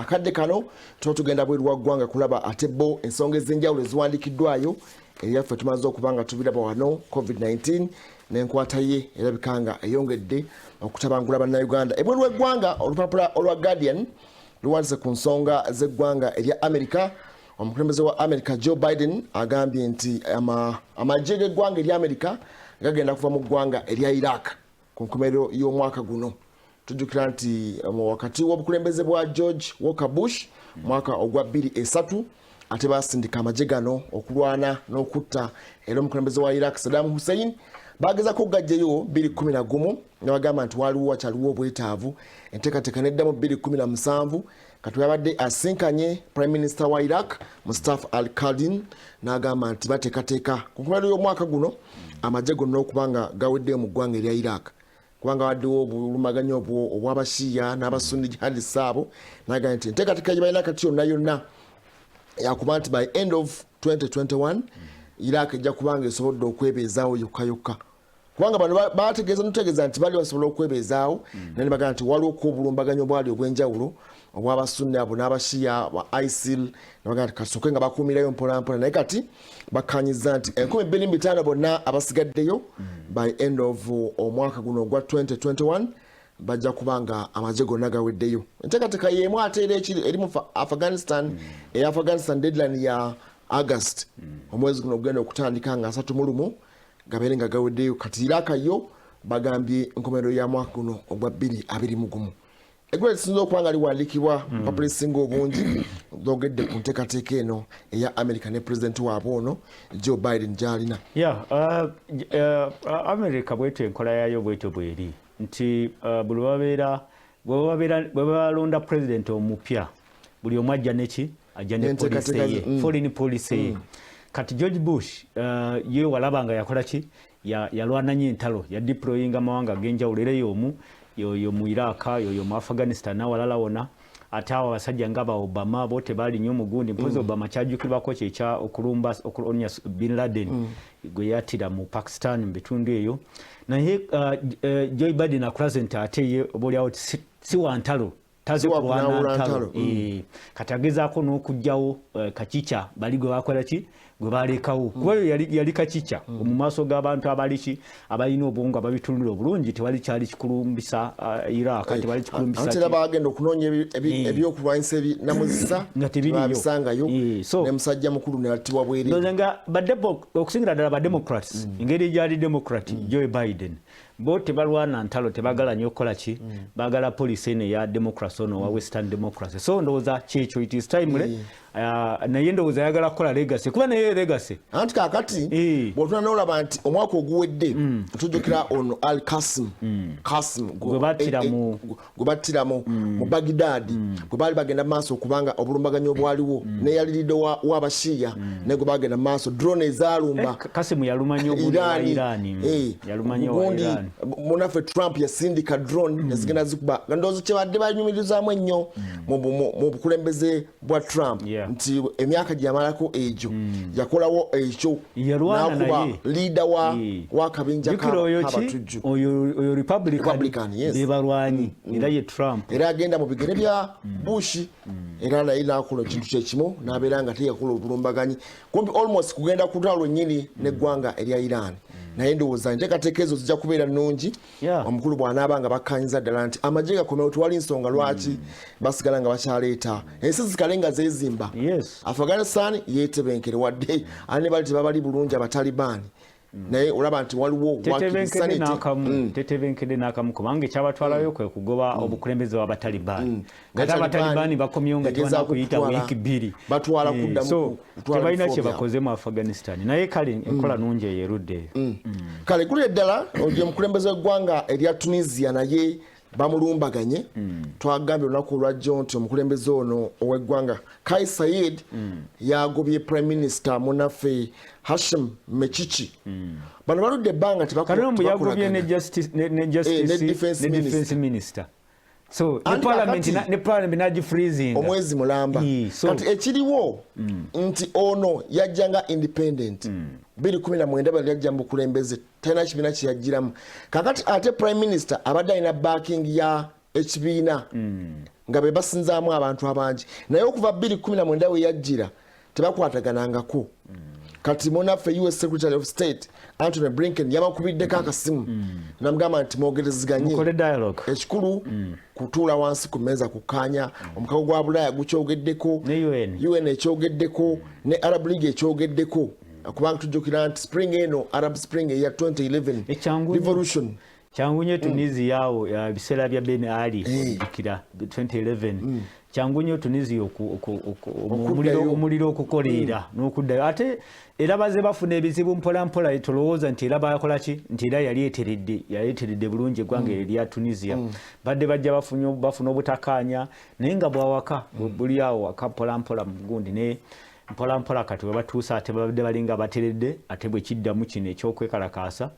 Akadde kano tuba tugenda bweru wa ggwanga kulaba ate bo ensonga ez'enjawulo eziwandiikiddwayo. Ebyaffe tumaze okuba nga tubiraba wano, COVID-19 n'enkwata ye erabika nga eyongedde okutabangula Bannayuganda ebweru w'eggwanga. Olupapula olwa Guardian luwandiise ku nsonga z'eggwanga erya America. Omukulembeze wa America Joe Biden agambye nti amagye g'eggwanga erya America gagenda kuva mu ggwanga erya Iraq ku nkomerero y'omwaka guno. Tujjukira nti wakati w'obukulembeze bwa George Walker Bush, mwaka ogwa 23, ate basindika amagye gano okulwana n'okutta era omukulembeze wa Iraq Saddam Hussein. Bagezako okugajjayo 211 nebagamba nti waliwo wakyaliwo obwetaavu. Enteekateeka neddamu 217. Kati yabadde asinkanye Prime Minister wa Iraq Mustafa Al Kadhimi, n'agamba nti bateekateeka ku nkomerero y'omwaka guno amagye gonna okuba nga gaweddeyo mu ggwanga erya Iraq, kubanga waddewo obulumaganyi obwo obw'Abashiya n'Abasunni jihadis abo. N'agamba nti enteekateeka gye balina kati yonna yonna yakuba nti by end of 2021 Iraq ejja kuba nga esobodde okwebeezaawo yokka yokka, kubanga bano bategeeza notegeeza nti bali basobola okwebeezaawo, naye nebagamba nti waliwo ku obulumbaganyi obwali obw'enjawulo obw'Abasunni abo n'Abashiya ba ISIL, nebagamba nti kasooke nga bakuumirayo mpolampola. Naye kati bakkanyiza nti 2005 bonna abasigaddeyo, by end of omwaka guno ogwa 2021 bajja kuba nga amagye gonna gaweddeyo. Enteekateeka y'emu ate era eri mu Afghanistan. Eya Afghanistan deadline ya August, omwezi guno ogenda okutandika nga 31, gabeere nga gaweddeyo. Kati Iraq yo bagambye nkomerero ya mwaka guno ogwa 2021. Eggwanga lisinza okuba nga liwandiikibwa mpapula ezisinga obungi zogedde ku nteekateeka eno eya America ne pulezidenti waabwe ono Joe Biden gy'alina. Yeah, America bwetyo enkola yaayo bwetyo bweri nti buli babeera bwe balonda president omupya, buli omu ajja neki, ajja ne policy ye, foreign policy ye. Kati George Bush ye walaba nga yakola ki? Yalwana nnyo entalo, ya deployinga amawanga ag'enjawulo, era y'omu yoyo mu Iraq, yoyo mu Afghanistan n'awalala wona. Ate awo abasajja nga ba Obama bo tebaali nnyo mugundi mpozi. Obama kyajjukirwako kyekya okulumba, okuloonya Bin Laden gwe yattira mu Pakistan, mu bitundu eyo. Naye Joe Biden akulaze nti ate ye obaoliawo si wa ntalo, taze kulwana ntalo. Kati agezaako n'okugjawo kakica bali gwe bakola ki, gwe balekawo, kuba yali kakica mu maaso g'abantu abaliki abalina obwongo ababitunulira obulungi. Tewali kyali kikulumbisa Iraq, tewali kikulumbisa. Ate era bagenda okunoonya ebyokulwanyisa ebinamuzisa nga tebiriyo, ne musajja mukulu neattibwa bwereere. Nga okusingira ddala ba Democrats, engeri gyali Democrat Joe Biden, bo tebalwana ntalo, tebagala nnyo okukola ki, bagala policy eno eya democracy, ono wa Western democracy. So ndowooza kyekyo, it is timely. Naye ndowooza ayagala kukola legacy, kuba naye legacy. Anti kakati bwotuna nolaba nti omwaka oguwedde, tujjukira ono Al Kasim Kasim gwe battira mu gwe battira mu Bagidadi, bwe baali bagenda maaso okubanga obulumbaganyi obwaliwo, neyaliridde w'Abashiya, naye gwe bagenda maaso, drone ezaalumba Kasimu yaluma nnyo ogundi wa Iran. Yaluma nnyo wa gundi Iran. Munaffe Trump yasindika drone nezigenda zikuba. Ndowooza kyebadde banyumirizaamu ennyo mu bukulembeze bwa Trump nti emyaka gye yamalako egyo yakolawo ekyo Yalwana n'akuba naye. leader wa wakabinja Jjukira oyo ki k'abatujju. Oyo Republican, Republican, yes. be balwanyi, era ye Trump. Era agenda mu bigere bya Bush, era naye nakola ekintu kyekimu, nabeera nga teyakola obulumbaganyi kumpi almost kugenda ku lutalo lwennyini n'eggwanga erya Iran. Naye ndowooza enteekateeka ezo zijja kubeera nnungi omukulu bw'anaaba nga bakkanyiza ddala nti amagye gakomewo. Tewali nsonga lwaki basigala nga bakyaleeta ensi zikale nga zeezimba. Afghanistan yeetebenkere, wadde ane bali tebabali bulungi Abatalibaani, naye olaba nti waliwo Tetebenkedde wakiri n'akamu, tetebenkedde n'akamu, kubanga ekyabatwalayo kwe kugoba obukulembeze bw'Abatalibaani. Kati Abatalibaani bakomyewo nga Egezaako tebanna kuyita kutwala- wiiki 2. Batwala kuddamu So kutwala tebalina bifo kye byabwe. bakoze mu Afghanistan, naye kale enkola nungi eyo erudde eyo. Kale guli eddala oyo omukulembeze w'eggwanga erya Tunisia naye bamulumbaganye. Twagambye olunaku olwajjo nti omukulembeze ono ow'eggwanga Kais Saied yagobye Prime Minister munaffe Hashim Mechichi. Bano baludde ebbanga Kati mbu yagobye ne tebakolagana. Justice ne justice Ne defense ne minister. Defense minister, so ne Anti parliament ne parliament nagifreezing omwezi mulamba. So Kati ekiriwo nti ono yajja nga independent 219, bali yajja mu bukulembeze, talina kibiina kyeyajjiramu. Kakati ate Prime Minister abadde alina backing ya Ekibiina nga be basinzaamu abantu abangi, naye okuva 2019 we yajjira tebakwataganangako. Kati munaffe US Secretary of State Antony Blinken yabakubiddeko akasimu namugamba nti mwogerezeganye. Mukole dialogue. Ekikulu kutuula wansi ku mmeeza kukkaanya. Omukago gwa Bulaaya gukyogeddeko. Ne UN. UN ekyogeddeko, ne Arab League ekyogeddeko, kubanga tujjukira nti spring eno, Arab Spring eya 2011 Ekyangu nnyo. revolution. Kyangu nnyo Tunisia awo, biseera bya Ben Ali. Ojjukira 2011? Kyangu nnyo Tunisia Okuddayo. Omuliro okukoleera n'okuddayo. Ate era baze bafuna ebizibu mpola mpola. Tolowooza nti era bakola ki, nti era yali eteredde bulungi eggwanga eryo erya Tunisia. Badde bajja bafuna obutakaanya, naye nga bwawaka buli awo waka mpola mpola mu gundi ne mpola mpola. Kati we batuuse ate babadde balinga bateredde, ate bwe kiddamu kino ekyokwekalakaasa,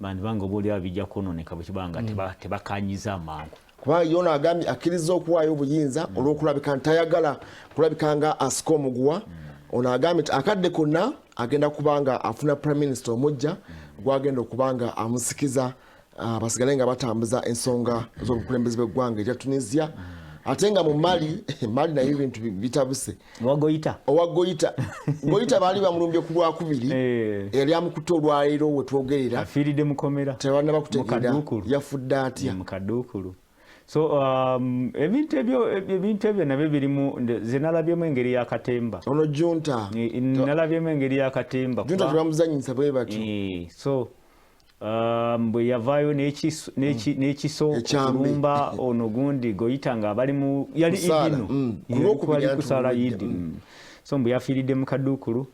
bandibanga oba oliawo bijja kwonooneka bwe kiba nga tebakanyiza amangu. Kubanga yono agambye akkiriza okuwaayo obuyinza olw'okulabika nti tayagala kulabika nga asika omuguwa. Ono agambye nti akadde konna agenda kuba nga afuna prime minister omujja gwagenda okuba nga amusikiza, basigale nga batambuza ensonga z'obukulembeze bw'eggwanga erya Tunisia. Ate nga mu Mali, Mali naye ebintu bitabuse. Owa Goita. Owa Goita. Goita baali bamulumbye ku Lwakubiri. Eyali amukutte, olwaleero wetwogerera afiiridde mukomera. Tebannaba kutegeera Mu kaduukulu. yafudde atya. Mu kaduukulu. So ebintu ebyo nabyo birimu. Ze nalabyemu engeri ya katemba. Ono junta. Nalabyemu engeri ya katemba. Junta tebamuzanyisa bwe batyo. So bwe yavaayo n'ekiso Ekyambe. okulumba ono gundi Goita nga bali mu yali Kusaala, idino. Ku Lwokubiri. Yali kusaala Anti Idi. So mbu yafiiridde mu kaduukulu.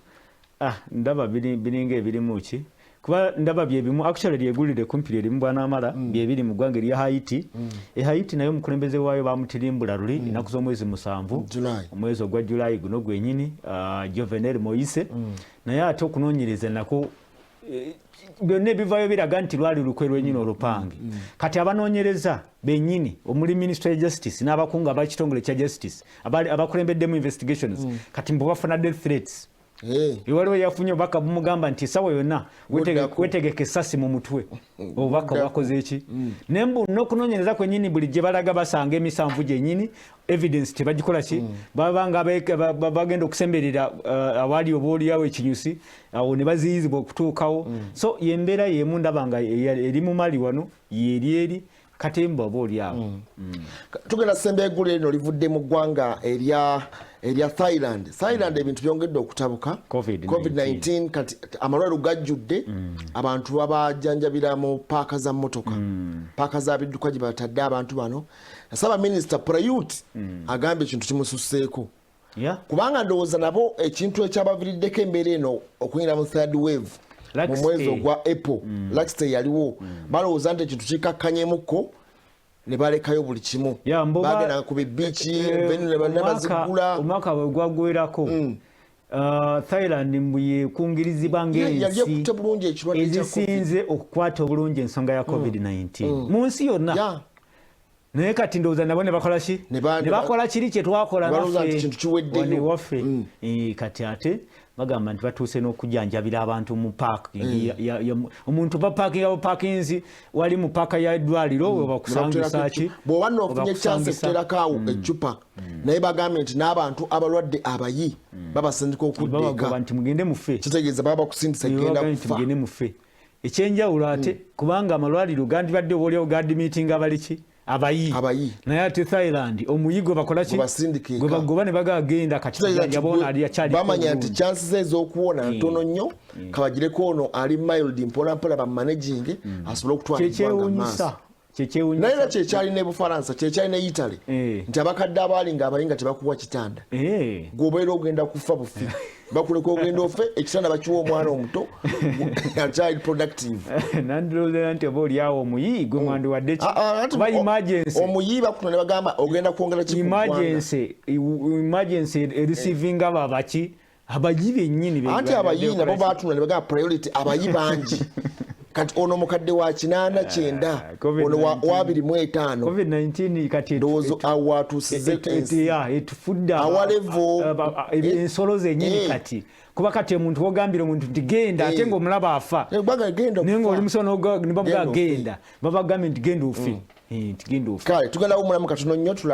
Ah, ndaba biringa ebirimu ki, kuba ndaba byebimu actually lyegulire kumpi lyerimu bwanaamala byebiri mu ggwanga erya Haiti. E Haiti naye omukulembeze waayo bamutirimbula luli ennaku z'omwezi 7, July. omwezi ogwa Julayi guno gwenyini, Jovenel Moise. Naye ate okunoonyereza nako, byonna ebivaayo biraga nti lwali lukwe lwenyini olupange. Kati abanoonyereza bennyini omuli Ministry ya Justice n'abakungu abakitongole kya justice abakulembeddemu investigations, kati mbu bafuna death threats. Waliwo yafunye obubaka bumugamba nti esawa yonna Buddako. wetegeka essasi mu mutwe. Obubaka bwakoze eki? Naye mbu n'okunoonyereza kwennyini buli gye balaga basanga emisanvu gyennyini, evidence tebagikola ki, baba nga bagenda okusemberera awali oba oliawo ekinyusi awo ne baziyizibwa okutuukawo. So yembeera yemu ndaba nga eri mu Mali wano yeri eri katemba oba oliawo. Tugenda semba eggulu lino livudde mu ggwanga erya Thailand. Thailand ebintu byongedde okutabuka. COVID-19. COVID-19, kati amalwaliro gajjudde, abantu babajjanjabira mu paaka za mmotoka, paaka za bidduka gye batadde abantu bano. Ssaabaminisita Prayut agambye ekintu kimususeeko, kubanga ndowooza nabo ekintu ekyabaviiriddeko embeera eno okuyingira mu third wave mu Laxity. mwezi ogwa April, laxity yaliwo, balowooza nti ekintu kikakkanyemuko ne balekayo buli kimu. Ya, Bagenda ku bibiiki, venue ne bazigula. Omwaka bwe gwagwerako, Thailand mbu yekungirizibwa Yali ng'ensi ekutte bulungi ekirwadde kya COVID. ezisinze okukwata obulungi ensonga ya COVID-19 mu nsi yonna. Naye kati ndowooza nabo ne bakola ki? Ne bakola kiri kye twakola Ne balowooza nti naffe kintu kiweddeyo. wano ewaffe. Kati ate bagamba nti batuuse n'okujjanjabira abantu mu parking. Omuntu bapaakinga bupakinzi wali mu paaka ya eddwaliro we bakusangisa ki. Bw'oba nno ofunye chance Webakusangisa. ekuterako awo eccupa, naye bagambye nti n'abantu abalwadde abayi babasindika okudda Babagoba eka. nti mugende mufe. Kitegeeza baba bakusindisa genda Bagambye nti kufa. mugende mufe. Ekyenjawulo ate kubanga amalwaliro gandibadde oba oliawo gaadmittinga abaliki abayi. Abayi. Naye ate Thailand omuyi gwe bakola ki? Gwe basindika eka. Gwe bagoba ne bagagenda kati Kitegeeza nti jjanjaba ono ali akyali bamanya nti bulungi. chances ze ez'okuwona ntono nnyo, kabagireko ono ali mild, mpola mpola bamanaginge asobole okutwala eggwanga mu maaso. Kyekyewunyisa, kyekyewunyisa. Naye era kyekyali ne Bufalansa, kyekyali ne Italy, nti abakadde abaali nga abayi nga tebakuwa kitanda, gweobeera ogenda kufa bufi, bakuleka ogenda ofe, ekitanda bakiwa omwana omuto akyali productive. Nandilowooza nti oba oliawo omuyi gwe mwandiwadde ki? Ah, ah, anti Kuba emergency omuyi bakutuna ne bagamba ogenda kwongera ki ku ggwanga? Emergency ereceivinga babaki, abayi bennyini be Anti abayi nabo batunula ne bagamba priority abayi bangi, kati ono mukadde wa 89, COVID-19. ono wa 25. COVID-19 kati Ndowooza awo watuusize ensi. Ya, etufudde Awa level. Ensolo zennyini. Kati kuba kati omuntu wogambira omuntu nti genda, ate ng'omulaba afa. Eggwanga genda Naye okufa. ng'oli musono ne bamugaa Genda ofe. genda, babagambye nti genda ofe. Nti genda ofe. Kale tugenda wumulamu katono nnyo.